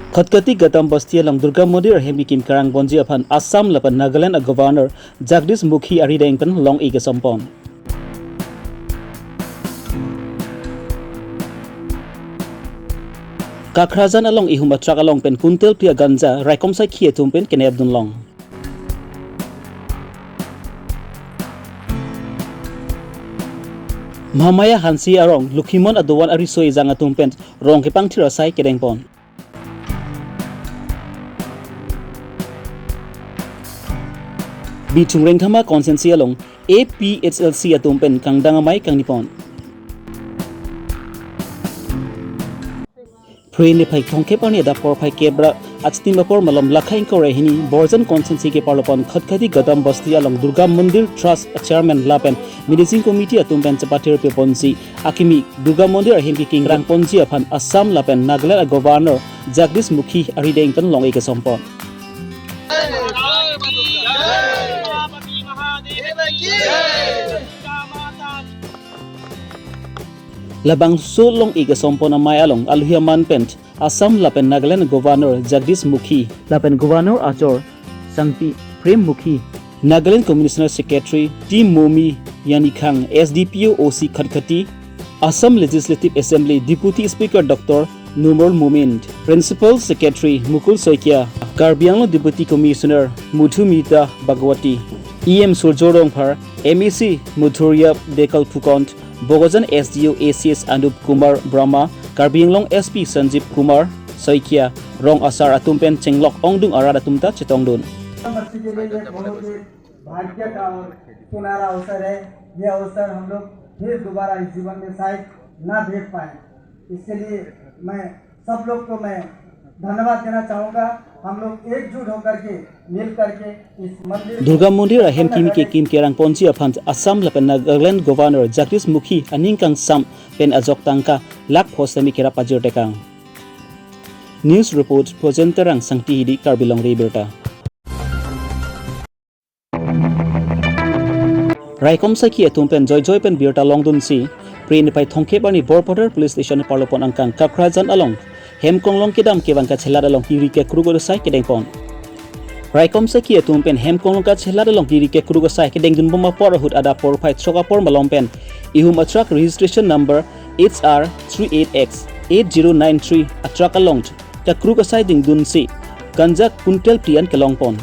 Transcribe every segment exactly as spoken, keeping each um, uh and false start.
Khatkhati Gadam Basti along Durga Mandir ahem kekim kerang ponji aphan Assam lapen Nagaland a-Governor Jagdish Mukhi arideng pen long-e kesompon. Kakrajan along ihum a-truck along pen kuntel phli a-ganja raikom saikhi atum pen kenep dunlong. Mahamaya Hanse arong Lokhimon adovan ariso ejang atum pen rong kepangthir asai kedengpon. Bithung Rengthama constituency along A P H L C atum pen kangdang amei kangnipon. Phre niphai thomkep arni adap porphai kep ra achitim apor malom lakha ingkoi ra hini Borjan constituency keparlopon Khatkhati Gadam Basti along Durga Mandir Trust a-chairman lapen managing committee atum pen chepathir peponsi akimi Durga Mandir ahem kekim kerang ponji aphan Assam lapen Nagaland a-Governor Jagdish Mukhi arideng pen long-e kesompon. Labangso long-e kesompon amei along alohi aman pen Assam lapen Nagaland Governor Jagdish Mukhi lapen Governor achor Sangpi Prem Mukhi, Nagaland Commissioner Secretary T Momi Yanikhang, S D P O O C Khatkhati, Assam Legislative Assembly Deputy Speaker Doctor Numrul Momin, Principal Secretary Mukul Saikia, Karbi Anglong Deputy Commissioner Madhumita Bhagwati, E M Surjo Rongphar, M A C Madhurya Dhekial Phukan, Bokajan S D O A C S Anup Kumar Brahma, Karbi Anglong S P Sanjeev Kumar Saikia, rong asar atum pen chenglok ongdung arat atum ta chetongdun. बस्ती के लिए ये बहुत ही भाग्य का और सुनहरा अवसर है। ये अवसर हम लोग फिर दोबारा इस जीवन में शायद ना देख पाए। इसके लिए मैं सब लोग को मैं धन्यवाद देना चाहूँगा। हम लोग एकजुट होकर के, मिल करके इस मंदिर Durga Mandir ahem kekim kerang ponji aphan Assam lapen Nagaland Governor Jagdish Mukhi aning kangsam pen ajok tangka lakh pho sitame kerap pajir tekang. News report, Projen Terang, Sangti Hidi, Karbi Longri Abirta. Raikom saikhi atum pen joijoi pen birta longdunsi, Phre niphai thomkep arni Borpathar Police Station parlopon angkang Kakrajan along hem konglong kedam kevang kachelat along kiri kekruk asai kedengpon. Raikom saikhi atum pen hem konglong kachelat along kiri kekruk asai kedengdunbom apor ahut adap porphai throk apor malom pen ihum a-truck registration number H R three eight X eight zero nine three a-truck along kekruk asai dingdunsi ganja kuntel phli an kelongpon.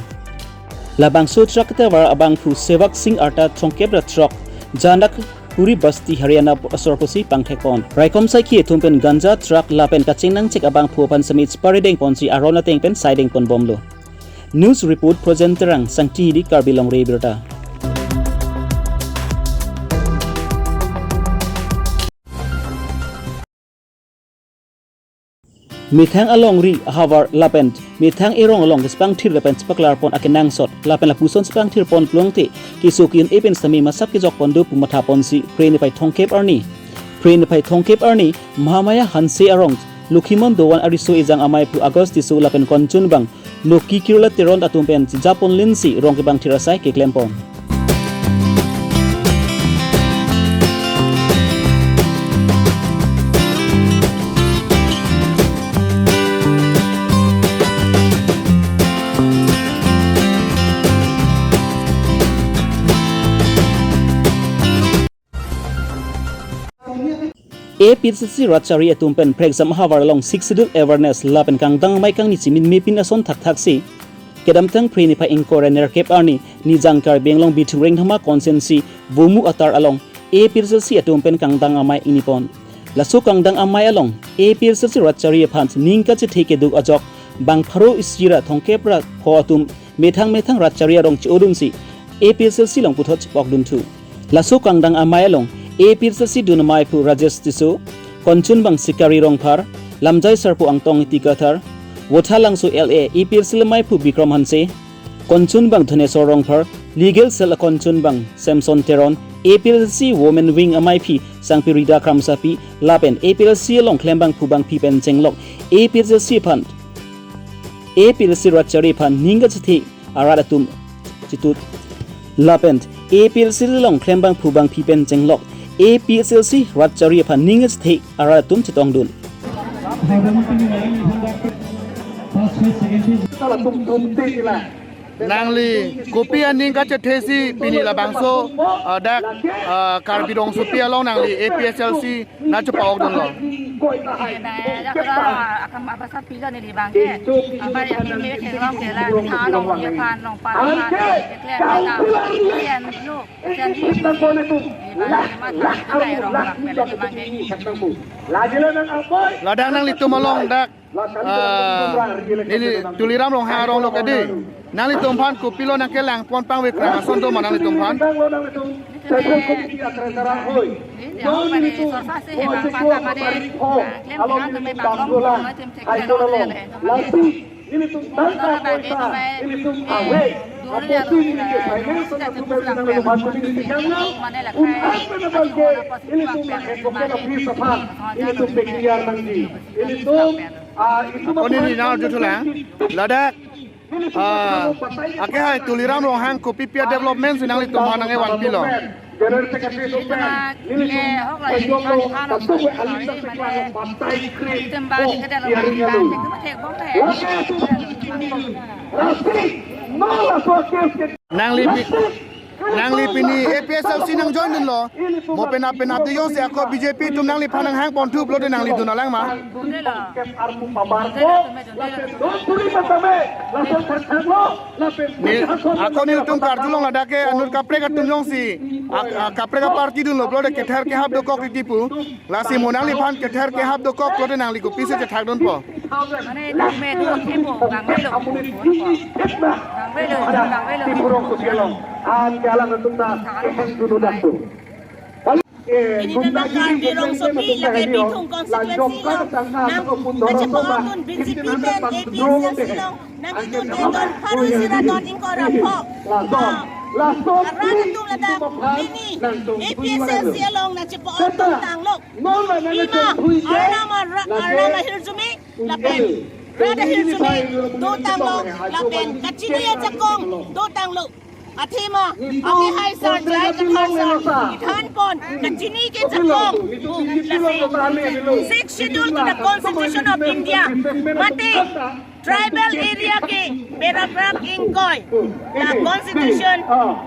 Labangso truck driver abangphu Sevak Singh arta thomkep ra throk, Janakpuri Basti Haryana asor pusi pangthekpon. Raikom saikhi atum pen ganja truck lapen kachengnangchek abangphu aphan sitame cheparidengponsi aron ateng pen saidengponbomlo. News report, Projen Terang, Sangti Hidi, Karbi Longri Abirta. Methang alongri ahavar lapen methang erong along kechepangthir lapen chepaklarpon akenangsot lapen lapuson chepangthirpon pulote keso ke-un-e pen sitame masap kejokpon do pu mathaponsi Phre niphai thomkep arni, Phre niphai thomkep arni Mahamaya Hanse arong Lokhimon dovan ariso ejang ameiphu August Tisso lapen konchunbang Loki Kirla Teron atum pen chejapon linsi rong kepangthir asai keklempon. A P H L C rat chari atum pen prekjam ahavar along Sixth Schedule awareness lapen kangdang amei kangni chimin mepin ason thakthaksi kedamtang Phre niphai ingkoi ra nerkep arni Nijang Karbi Anglong Bithung Rengthama constituency Vomu atar along A P H L C atum pen kangdang amei ingnipon. Laso kangdang amei along A P H L C rat chari aphan ning kachethe keduk ajok bang pharo isi ra thomkep ra pho atum methang methang rat chari arong che-odunsi A P H L C along puthot chepokdunthu. Laso kangdang amei along A P H L C dun ameiphu Rajesh Tisso, konchunbang Sikari Rongphar, lamjai sarpo Angtong Ingti Kathar, Votha Langso L A A P H L C ameiphu Bikram Hanse, konchunbang Dhaneswar Rongphar, legal cell akonchunbang Samson Teron, A P H L C women wing ameiphi Sangpi Rida Kramsapi lapen A P H L C along klembangphu bangpi pen chenglok A P H L C aphan, A P H L C rat chari aphan ning kachethe arat atum chetut lapen A P H L C along klembangphu bangpi pen chenglok A P H L C rat chari aphan ning kachethe arat atum chetongdun. Nangli kopi aning kachethesi pini labangso, ah, dak, ah, Karbi Rongsopi along nangli A P H L C nangchepa-okdunlo? Akam abasa pilo neli abangke. Abang ya meme theklong ke la, tha along ye aphan, nong pa aphan, keklem ke la, sian lo, sian lo. Ladak nanglitum along dak, ah, neli Tuliram Ronghang arong lo kedi. Nanglitum aphan kopilo nangkelangpon pangvek rang ason do ma nanglitum aphan? Ako neli nangarju thulang. Ladak, ah, akehai Tuliram Ronghang kopi pi a-development si nanglitum aphan nangkevanpilo? Nangli pi-, nangli pi-, nangli pini A P H L C nangjoindunlo. Mo penap penap de jongsi ako B J P atum nangliphan nanghangponthu pulote nangli dunlang ma? Ne, ako nelitum karjulong ladak ke anut kaprek atum jongsi, ak-, ak-, kaprek a-party dunlo pulote kether kehap dokok titi pu. Lasi mo nangliphan kether kehap dokok pulote nangli kopisi chethakdunpo? Mane, nangme do, nangme do, nangme do, nangme do. An jalan untuk ta kehang dulu dah tu. Pini nang Karbi Rongsopi lapen Bithung constituency along nangkachepa-okdun B J P pen A P H L C along nangkedun don pharo isi ra don ingkoi ra pho. Ah, arat atum ladak pini A P H L C along nangchepa-okdun tanglo. Pima Arnam ara-, Arnam ahirjume lapen rat ahirjume dotanglo lapen kachini ajakong dotanglo. Athema, akehai sar J I Kathar sar kethanpon kachini ke jakong pu lasi Sixth Schedule to the Constitution of India mate tribal area ke paragraph ingkoi, la constitution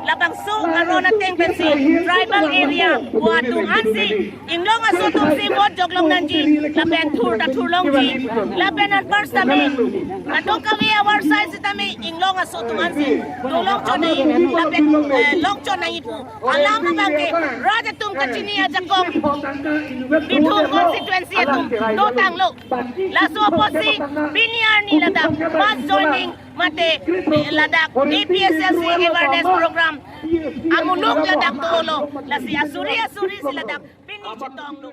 labangso aron ateng pensi tribal area pu atum ansi inglong aso atumsi vote joklong nangji, lapen thur ta thurlongji, lapen anpar sitame, kadokave avarsai sitame inglong aso atum ansi dolong chonai, lapen, eh, long chonai pu alam abangke rat atum kachini ajakong Bithung constituency atum dotanglo. Laso apotsi pini arni ladak mass joining mate, eh, ladak A P H L C awareness program amuluk ladak dolo, lasi asuri asuri si ladak pini chetonglo.